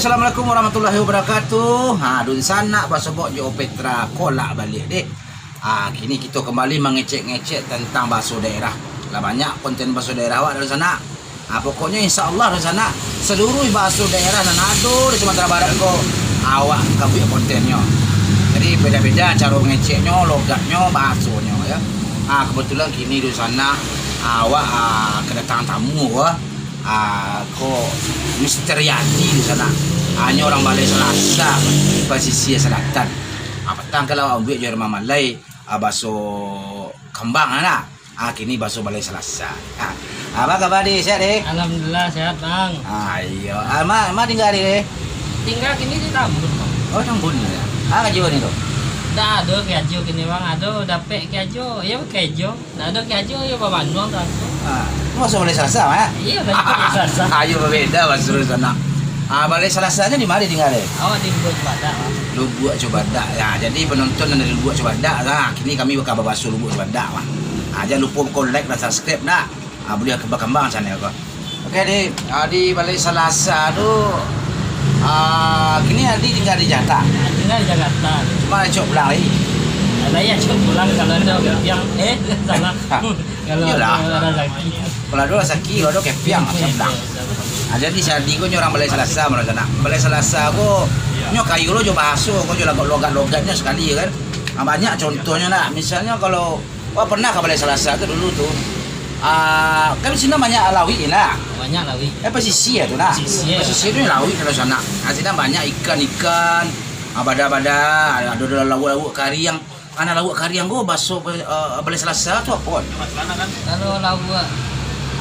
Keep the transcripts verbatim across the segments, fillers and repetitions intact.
Assalamualaikum warahmatullahi wabarakatuh. Ha, dunsanak basobok jo Petra kolak baliak deh. Ha, kini kito kambali mangecek-ngecek tantang bahaso daerah. Lah banyak konten bahaso daerah awak dunsanak. Ha, pokoknyo insya Allah dunsanak, saluruh bahaso daerah nan ado di Sumatera Barat ko, awak ka buek kontennyo. Jadi beda-beda caro mangeceknyo, logatnyo, bahasonyo, ya. Ha, kebetulan kini dunsanak, awak, ha, kedatangan tamu ko. Ah, ko Mister Yadi di sana. Hanyo urang Balai Salasa, pasisia salatan. Ah, patang kalau ambiak jo urang Mamalai, ah, baso Kambang lah. Ah, kini baso Balai Salasa. Ah, apa kabar, Di? Sehat, Di? Alhamdulillah, sehat, Bang. Ah, iyo. Ah, ma, ma tingga, Di? Tingga kini di Tambun, Bang. Oh, Tambun, ya. Ah, karajo ni tu? Ndak ado karajo kini, Bang. Ado dapek karajo, iyo karajo. Ndak ado karajo, iyo babanuang tu aku. Ah, tu baso Balai Salasa, eh? Iyo, Balai Salasa. Ayo babeda baso di sana. Ah, Balai Salasanyo di ma tingga, deh? Awak di Lubuak Cubadak, Bang. Lubuak Cubadak. Ya, jadi penonton nan dari Lubuak Cubadak, nah, kini kami ka babaso Lubuak Cubadak, Bang. Ah, jangan lupo ko like dan subscribe, dah. Ah, buliah bakambang channel ko. Oke, di, ah, di Balai Salasa tu, ah, kini Adi tingga di Jakarta. Tingga di Jakarta. Cuma cok pulang lai. Alah, iyo, cok pulang kalau ado kepiang. Eh, salah. Kalau Iyolah. Ado rasaki. Kalau ado rasaki, kalau ado kepiang, macam dah. Ah, jadi si Adi ko nyo urang Balai Salasa, malah sana. Balai Salasa ko, nyo kayo lo jo bahaso, ko jo logat-logatnyo sakali, kan. Ah, banyak contohnyo, nak. Misalnyo kalau Wah, pernah ka Balai Salasa tu dulu tu. Ah, kan sinan banyak lauik ni, nah. Banyak lauik. Eh, pasisia tu, nah. Pasisia. Pasisia tu lauik kalau sana. Ah, sinan banyak ikan-ikan, ah, bada-bada, ado, ado lauak-lauak kariang. Karano lauak kariang ko baso, eh, Balai Salasa tu apo? Kalau lauak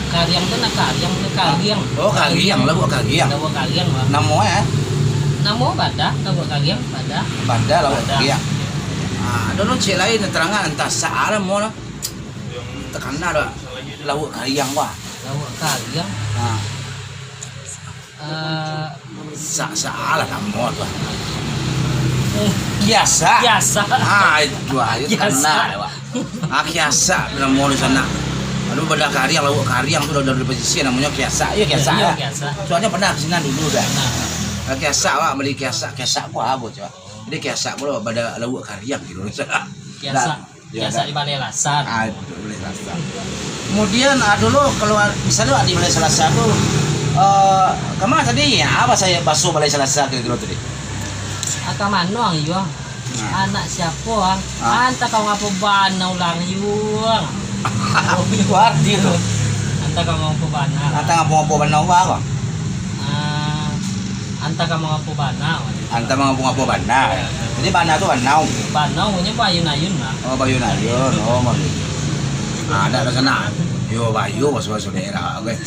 kariang tu nak kariang tu kariang. Oh, kariang, lauak kariang. Lauak kariang, Bang. Namo, eh? Namo bada, lauak kariang, bada. Bada, lauak kariang. Ah, ado lo cek lain, terangan antah sa lah namo lah. Takana dah lauak kariang, wah. Lauak kariang. Ha. Eh, Sa-, salah namo tu. Kiasak. Kiasak. Ha, itu ah, itu takana dah, wah. Ah, kiasak namo di sana. Lalu bada kariang, lauak kariang tu dah, dah di pasisia namonyo kiasak. Iyo, kiasak. Iyo, kiasak. Soalnyo pernah ka sinan dulu dah. Nah. Ah, kiasak, wah, bali kiasak, kiasak ko apo, coba? Jadi kiasak pulo bada lauak kariang gitu. Kiasak. Dah. Yo, kiasak di Balai Lasar. Ah, di Balai Lasar. Kemudian, ah, dulu kalau misalnyo di Balai Salasa tu, eh, kama tadi, ah, baso Balai Salasa kiro-kiro tadi? Ah, ka mano ang iyo? Nah. Anak siapo ang? Ah. Antah ka mangapo bana ulang iyo ang. Itu arti tu. Antah ka mangapo bana. Antah ka mangapo bana ulang. Ah, antah ka mangapo bana. Antah mangapo-ngapo bana. Jadi bana tu banau. Banau nyo bayun-ayun lah. Oh, bayun-ayun. Oh, bagitu. Ah, ado lah sana. Yo, bayu, baso-baso daerah. Oke.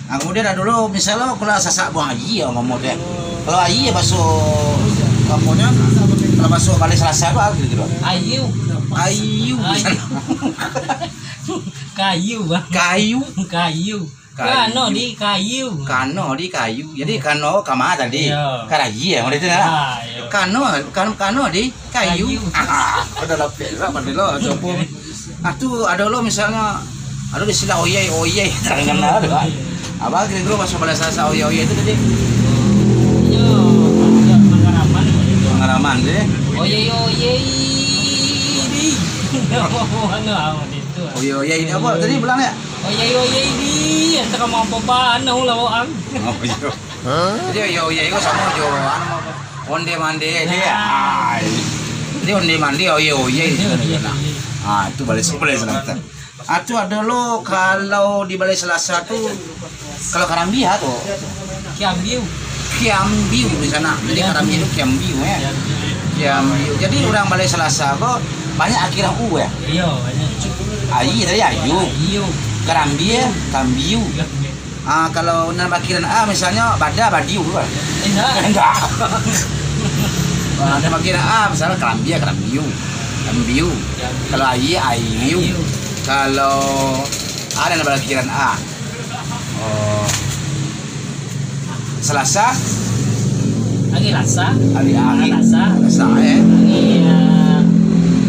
Ah, kemudian ado dulu, misalnyo kalau sasak buang aia, ngomong tu, eh. Kalau aia baso, aponyo, kalau baso Balai Salasa tu, apo kiro-kiro? Ayu. Ayu. Ayu. Kayu, Bang. Kayu. Kayu. Kayu. Kano di kayu. Kano di kayu. Jadi, kano kama tadi? Iyo. Karaji, ya, model tu, nah. Ah, iyo. Kano, kan-, kano di kayu. Kayu. Ado lapek lah, model lo, copo. Ah, tu ado lo misalnyo, ado istilah oyai, oyai, tak kenal tu, kan. Apo kiro-kiro baso Balai Salasa oyai, oyai tu tadi? Iyo, mangaraman. Mangaraman tu, ya. Oyai, oyai, di. Mano, ah, model tu, ah. Oyai, oyai, ini apo tadi, ulang, ya? Oyai, oyai, di, antah ka mangapo bana ulang ang. Oh, iyo. Jadi, oyai, oyai ko samo jo, anu, onde mande, dia. Nah. Ah, iyo. Jadi, onde mande, oyai, oyai, di situ, nah. Ah, itu Balai, Balai Salasa. Ah, tu ado lo, kalau di Balai Salasa tu, kalau karambia tu. Kiambiu. Kiambiu di sana. Jadi, karambia tu kiambiu, ya. Kiambiu. Jadi, urang Balai Salasa ko banyak akhiran u, ya. Iyo, banyak. Aia tadi ayu. Ayu. Karambia, kambiu. Ah, kalau nan bakhiran a, misalnyo bada, badiu tu kan? Indak. Indak. Ah, nan bakhiran a, misalnyo karambia, karambiu. Kambiu. Kambiu. Kalau aia, aiu. Aiu. Kalau ado nan bakhiran a. Oh. Salasa? Ari Lasa. Ari, ari. Lasa. Lasa, eh. Ari, eh,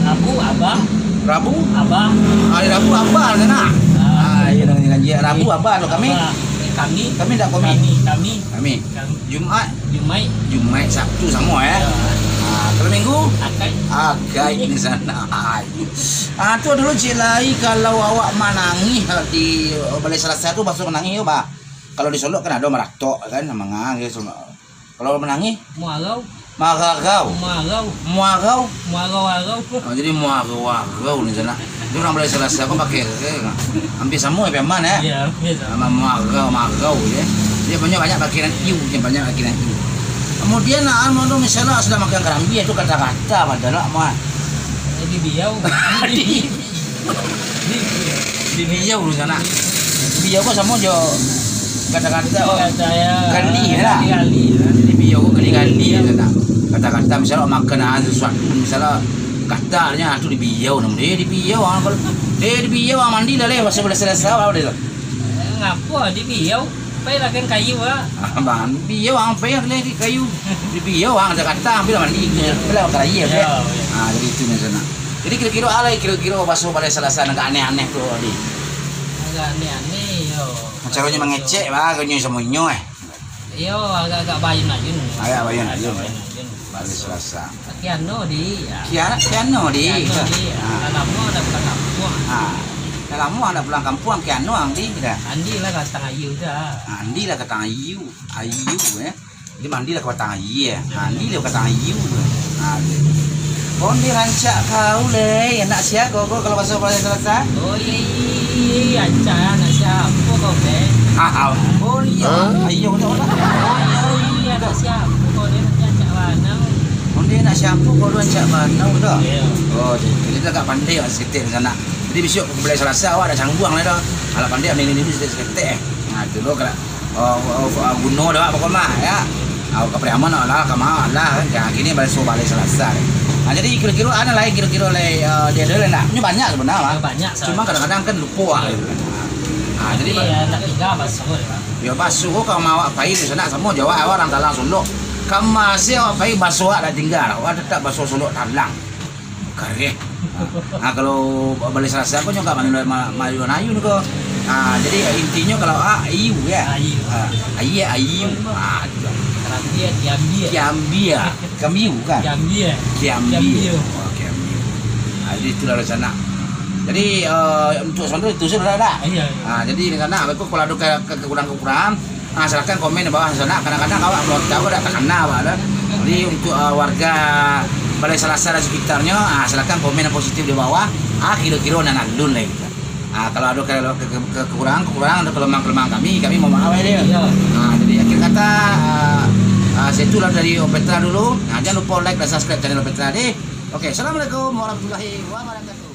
Rabu, Abah. Rabu? Abah. Ari Rabu, Abah, kan, ah? Ah. Ah, iyo, dengan janji. Rabu, Abah, tu kami. Abah. Kami. Kami ndak komi. Kami, kami. Kami. Kami. Jumaik. Jumaik. Jumaik, Sabtu samo, eh. Ya. Ah, kalau Minggu? Akaik. Akaik di sana. Ah, tu dulu, Cik Lai, kalau awak manangih di Balai Salasa tu, baso manangih tu, bah. Kalau di Solok kan ado maratok kan, mangang gitu. Kalau manangih? Muarau. Maragau. Muarau. Muarau. Muarau-arau. Oh, jadi muarau-arau di sana. Dia urang Balai Salasa ko pakai, eh, hampir samo, hampir aman, eh? Iya, hampir samo. Nama muarau, maragau, ya. Dia banyak, banyak pakai nan iu, dia banyak pakai nan iu. Kemudian, ah, anu tu, misalnya sudah makan karambia, itu kata-kata padahal, mah. Eh, di biau. Di, di biau di sana. Biau ko samo jo kata-kata, oh, Kata ya, gali lah. Gali-gali lah. Jadi biau ko gali-gali di sana. Kata-kata misalnya makan, ah, sesuatu, misalnya gatalnyo, ah, tu di biau namonyo. Eh, di biau, ah, kalau, eh, di biau, ah, mandi lah, leh, baso Balai Salasa, apa dia tu? Eh, ngapo di biau? Pai lah kan kayu, ah. Ah, bang, biau, ah, pai lah kan kayu. Di biau, ah, kata-kata, ambil lah mandi. Ambil lah bakal aia, Ya, kan? Ya. Ah, jadi itu di sana. Jadi kiro-kiro alai, kiro-kiro baso Balai Salasa nan agak aneh-aneh tu, Di. Agak aneh-aneh, yo. Caronyo mangecek, bah, konyo samo inyo, eh. Iyo, agak-agak bayun-ayun. Agak bayun-ayun. Agak bayun-ayun. Balai Salasa. Kiano, Di, ya. Kia-, kiano, Di. Kiano, Di. Ah. Lah lamo ndak pulang kampuang. Ah. Lah lamo ndak pulang kampuang, kiano, ang, Di, dah. Andi lah ka batang aia, dah. Ah, andi lah ka batang aia, aia, eh. Jadi mandi lah ka batang aia. Mandi lah ka batang aia. Ha, gitu. Onde rancak kau, leh. Anak sia ko, ko kalau baso Balai Salasa? Oh, iya, iya, iya, iya, rancak, anak siapo kau, leh? Ha, ha. Oh, iya. Hah? Ayo, udah, udah. Oh, iya, iya, anak siapo kau, leh? Rancak bana. Onde anak siapo kau, rancak bana, udah. Iya. Oh, jadi, jadi agak pandai lah saketek di sana. Jadi bisuak Balai Salasa awak dak cangguang lah dah. Alah pandai ambil ini, ini saketek, eh. Nah, itu lo kalau Oh, oh, oh, guno dah, pokok mah, ya. Oh, ka Pariaman lah, ka ma lah, kan. Ya, kini baso Balai Salasa. Nah, jadi kiro-kiro ado lai, kiro-kiro lai, eh, dia ado lai ndak? Ini banyak sebenarnya, lah. Banyak, Cuma sa- kadang-kadang kan lupo, ah, gitu kan. Ah, jadi Tapi ba- ya, ndak tingga baso, ya. Ya, baso ko kalau awak pai di sana samo jo awak, awak urang Talang Solok. Ka ma se awak pai baso awak dak tingga, awak tetap baso Solok Talang. Kareh. Ha, kalau Balai Salasa ko nyo ka ma-, ma-, Mayuan Ayun ko. Ha, jadi intinyo kalau a, ayu, ya. Ayu. Ha, aia, ayu. Ha, tu lah. Karambia, kiambia. Kiambia. Kambiu, kan? Kiambia. Kiambia. Kiambia. Oh, kiambia. Ha, jadi itulah rencana. Jadi, eh, untuk sementara itu saja, dah, dah. Iya, iya. Ha, jadi rencana, kalau ado ke-, ke-, kekurangan-kekurangan, Ah, silakan komen di bawah sana. Kadang-kadang awak belum tahu, dak takana awak dah. Jadi untuk, ah, warga Balai Salasa dan sekitarnya, ah, silakan komen yang positif di bawah. Ah, kiro-kiro nan alun lah gitu. Ah, kalau ada ke-, ke-, ke-, kekurangan-kekurangan atau kelemahan-kelemahan kami, kami mohon maaf ya. Iya. Ah, jadi akhir kata, ah, ah, seitulah dari Opetra dulu. Ah, jangan lupa like dan subscribe channel Opetra deh. Oke, assalamualaikum warahmatullahi wabarakatuh.